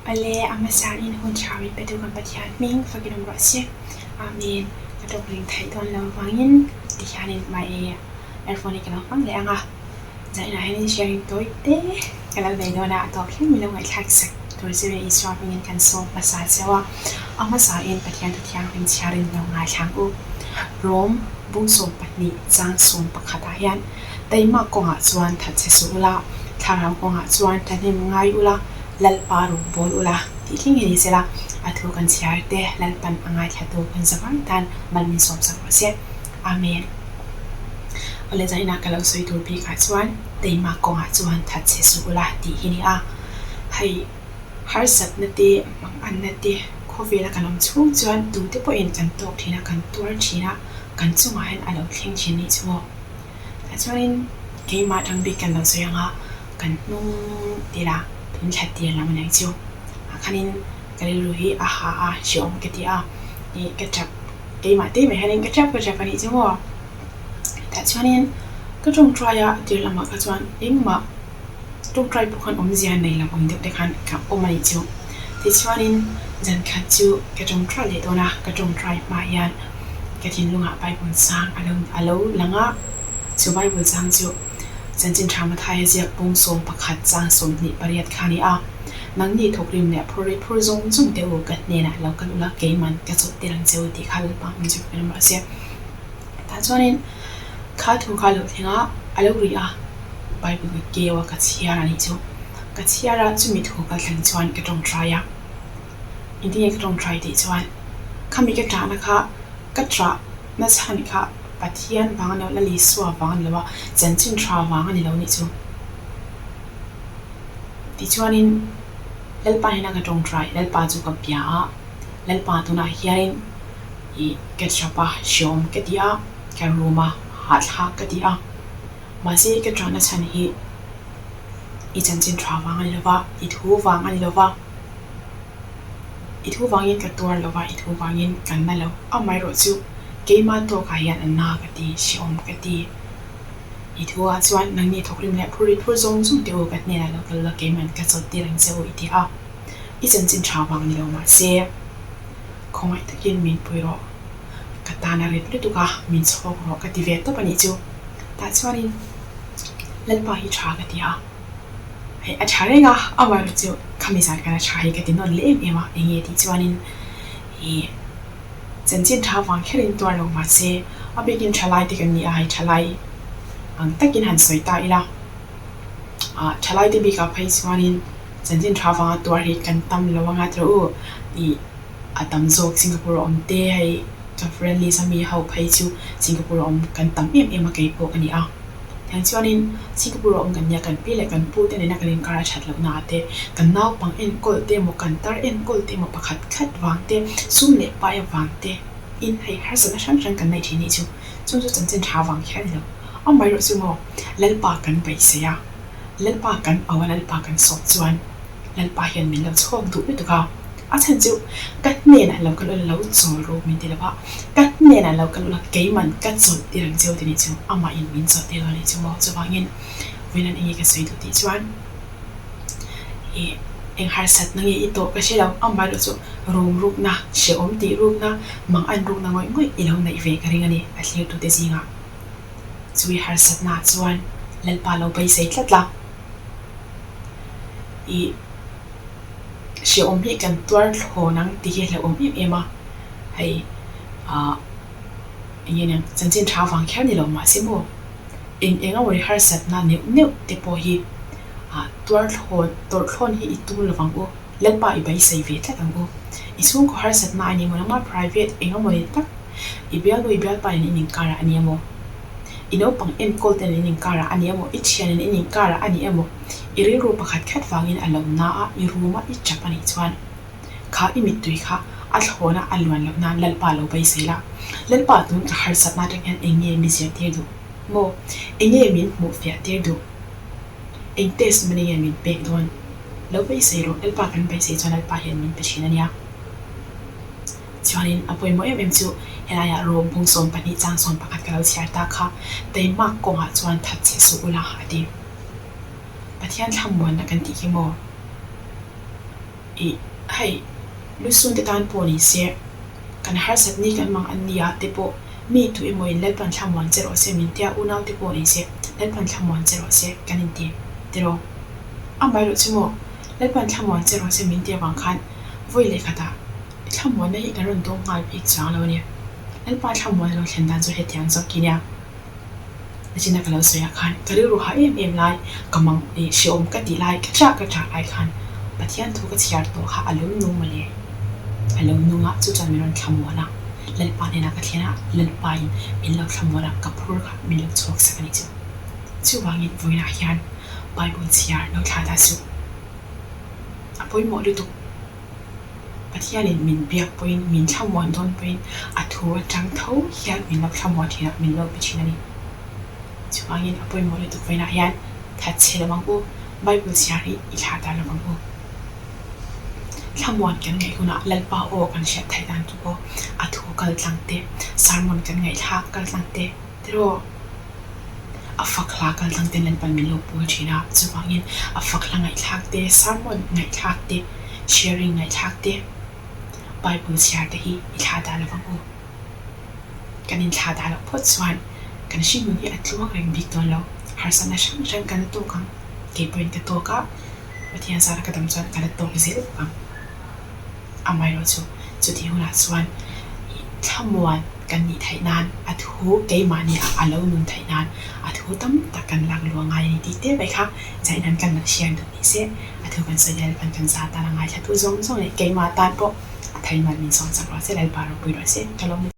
Awle, a hmasain hun tha min petu kan Pathian hming fakin awm rawh se. Amen. Ka tawk reng theih dawn lo vangin tihianin my earphone hi ka lo hmang leh ang a. Zainah hianin sharing tawi te ka lo nei dawn a, a tawp thleng min lo ngaihthlak sak tur chu Isua hmingin kan sawm hmasa cheu a. A hmasain Pathian thu thianghlim chhiarin lo ngaithlang u. Rom bung 12 chang 11 ah hian Taima kawngah chuan that che suh ula, thlarau kawngah chuan thahnem ngai ula, Lalpa rawng bawl ula tih thleng hi ni sela, a thu kan chhiar te Lalpan a ngaithlatu kan za vang tan mal min sawm sak rawh se. Amen. Awle zainah ka lo sawi tur bikah chuan Taima kawngah chuan that che suh ula tih hi ni a, hei harsatna te, manganna te khawvela kan awm chhung chuan tute pawhin kan tawk thin a, kan tuar thin a, kan chungah hian a lo thleng thin nih chu aw. Tah chuanin keimah tang bik kan lo sawi ang a, kan hnung tir a, tun thla tir lam a nih chu. Ah khanin ka rilru hi a ha a, hrehawm ka ti a, ih ka tap keimah te mai hianin ka tap ka tap a nih chu maw. Tah chuanin ka tawngtai a tir lamah kha chuan engmah tawngtai pawh khan awmzia nei lo ang deuh te khan ka awm a nih chu. Tichuanin zan khat chu ka tawngtai leh dawn a, ka tawngtai hma hian ka thinlungah Bible chang a lo a lo lang a, chu Bible chang chu Chanchin Tha Mathaia ziak pawng 11 chang 28 kha a ni a, Nangni thawkrim leh phur ri phur zawng zawng teh u, ka hnenah lo kal ula keiman ka chawlh tir ang che u tih kha Lalpa hming chu ka ram rawh se. Tah chuanin kha thu kha a lo thleng a, a lo ri a, Bible ka keu a, ka chhiar a nih chu. Ka chhiar a, chumi thu ka thleng chuan ka tawngtai a. Engtin nge ka tawngtai tih chuan khami ka ṭahna kha ka ṭah na chhan kha Pathian vang a ni lo, Lal Isua vang a ni lo a, chanchin ṭha vang a ni lo nih chu. Tichuanin Lalpa hnena ka tawngtai, Lalpa chu ka bia a, Lalpa tunah hianin ih ka ṭap a, hreawm ka ti a, ka rum a, hahthlak ka ti a, mahse ka ṭahna chhan hi i chanchin ṭha vang a ni lo va, i thu vang a ni lo va. I thu vangin ka tuar lo va, i thu vangin ka na lo. Amaherawh chu keimah tawkah hian a na ka ti, hrehawm ka ti. I thu ah chuan nangni thawkrim leh phur ri phur zawng zawng teh u, ka hnenah lo kal la, keiman ka chawt tir ang che u i ti a. I chanchin tha vang ni lo mahse, khawngaih takin min pui rawh. Ka tan a rit lutuk a, min chhawk rawh ka ti ve tawp a nih chu. Tah chuanin Lalpa hi tha ka ti a. Hei a tha reng a, amaherawh chu khami zan khan a tha hi ka ti nawn leh em em a, eng nge tih chuanin ih chanchin tha vang kherin tuar lo mahse a bikin thalai te kan ni a, hei thalai ang takin han sawi ta ila ah thalai te bikah phei chuanin chanchin tha vanga tuar hi kan tam lo anga tiraw u ih a tam zawk Singapore a awm te hei ka friend list a mi ho phei chu Singapore a awm kan tam em em a keipawh ka ni a. Tiang chuanin Singapore a awm kan nia, kan pi leh kan pu te nena kan inkar a that lohna ah te, kan naupang enkawl te emaw, kan tar enkawl te emaw pakhat khat vang te, sum leh pai vang te in hei harsatna hrang hrang kan nei thin nih chu. Chung chu chanchin tha vang kher a ni lo. Amaherawh chu maw Lalpa kan beisei a, Lalpa kan au a, Lalpa kan sawp chuan Lalpa hian min lo chhawk duh lutuk a. A chhan chu ka hnenah lo kal ula lo chawl ru min ti lo a, ka hnenah lo kal ula keiman ka chawlh tir ang cheu ti nih chu amahin min chawlh tir dawn nih chu maw chuvangin vawiin enge ka sawi duh tih chuan ih eng harsatna nge i tawh ka hre lo amaherawh chu rum rukna hrehawm tih rukna mang an rukna ngawih ngawih i lo neih ve ka ring a ni a thlirtute zingah chu i harsatnaah chuan Lalpa lo beisei tlat la ih. Hrehawm hi kan tuar thlawn ang tih hi a hlauhawm em em a, hei ah eng nge niang chanchin tha vang kher ni lo mahse maw eng eng emaw harsatna neuh neuh te pawh hi ah tuar thlawn tawrh thlawn hi i tum lo vang u, Lalpa i beisei ve tlat ang u. I chhungkaw harsatna a ni emaw nangmah private eng emaw ni tak i bialnu i bialpa nen in inkarah a ni emaw i naupang enkawl te nen in inkarah a ni emaw i thian nen in inkarah a ni emaw I rilru pakhat khat vangin a lo na a, i room a i tap a nih chuan kha i mittui kha a thlawn a, a luan loh nan Lalpa lo beisei la. Lalpa tun ka harsatna atang hian eng nge mi zirtir duh maw? Eng nge min hmuh fiah tir duh? Eng testimony nge min pek dawn? Lo beisei rawh, Lalpa kan beisei chuan Lalpa hian min pe thin a nia. Chuanin a pawimawh em em chu helaiah Rom bung 12 chang 11 ka lo chhiar ta kha Taimak kawngah chuan that che suh ula a ti. Pathian thlamuanna kan tih hi maw? Ih, hei, lusun te tan pawh ni se, kan harsat ni kan mang an nia te pawh mi tu emawin Lalpan thlamuan che rawh se min tia unau te pawh ni se, Lalpan thlamuan che rawh se kan inti tiraw? Amaherawh chu maw, Lalpan thlamuan che rawh se min ti avang khan vawi leh khatah thlamuanna hi kan rawn dawng nghal bik chuang lo a ni. Lalpa thlamuan a lo thlen dan chu hetiang zawk hi nia. Nachina ka lo sawi ah khan ka rilru hah em em lai, ka mang ih hrehawm ka tih lai, ka ṭah ka ṭah lai khan Pathian thu ka chhiar tawh kha a lo nung mawle. A lo nung a, chu chuan min rawn thlamuan a, Lalpa hnenah ka thlen a, Lalpa in min lo thlamuan a, ka phur kha min lo chhuak sak a ni chu. Chuvangin vawiinah hian Bible chhiar lo thlah ta suh. A pawimawh lutuk. Pathianin min biak pawhin, min thlamuan dawn pawhin a thu atang tho hian min lo thlamuan thin a, min lo pe thin a ni. Chuvangin a pawimawh lutuk vawiinah hian that chhe lo ang u, Bible chhiar hi i thlah ta lo ang u. Thlamuan kan ngaih hunah Lalpa aw kan hriat theih dan chu pawh a thu kal tlang te, sermon kan ngaihthlak kal tlang te, Tiraw? A fak hla kal tlang ten Lalpan min lo pawl thin a, chuvangin a fak hla ngaihthlak te, sermon ngaihthlak te, sharing ngaihthlak te, Bible chhiar te hi i thlah dah lo vang u. Kan inthlah dah loh phawt chuan kan hringnun hi a tluang reng bik dawn lo, harsatna hrang hrang kan la tawk ang, kei pawhin ka tawk a, Pathian zara ka dam chuan ka la tawk zel bawk ang. Amaherawh chu chutih hunah chuan thlamuan kan nih theih nan a thu keimahni ah a lo nun theih nan a thu tam tak kan lak luah ngai a ni tih te mai kha zainan kan lo share duh ni se a thu kan sawi Lalpan kan za tan a ngaithla tu zawng zawng leh keimah tan pawh a thei mal min sawm chak rawh se Lalpa ropui rawh se ka lawm lutuk.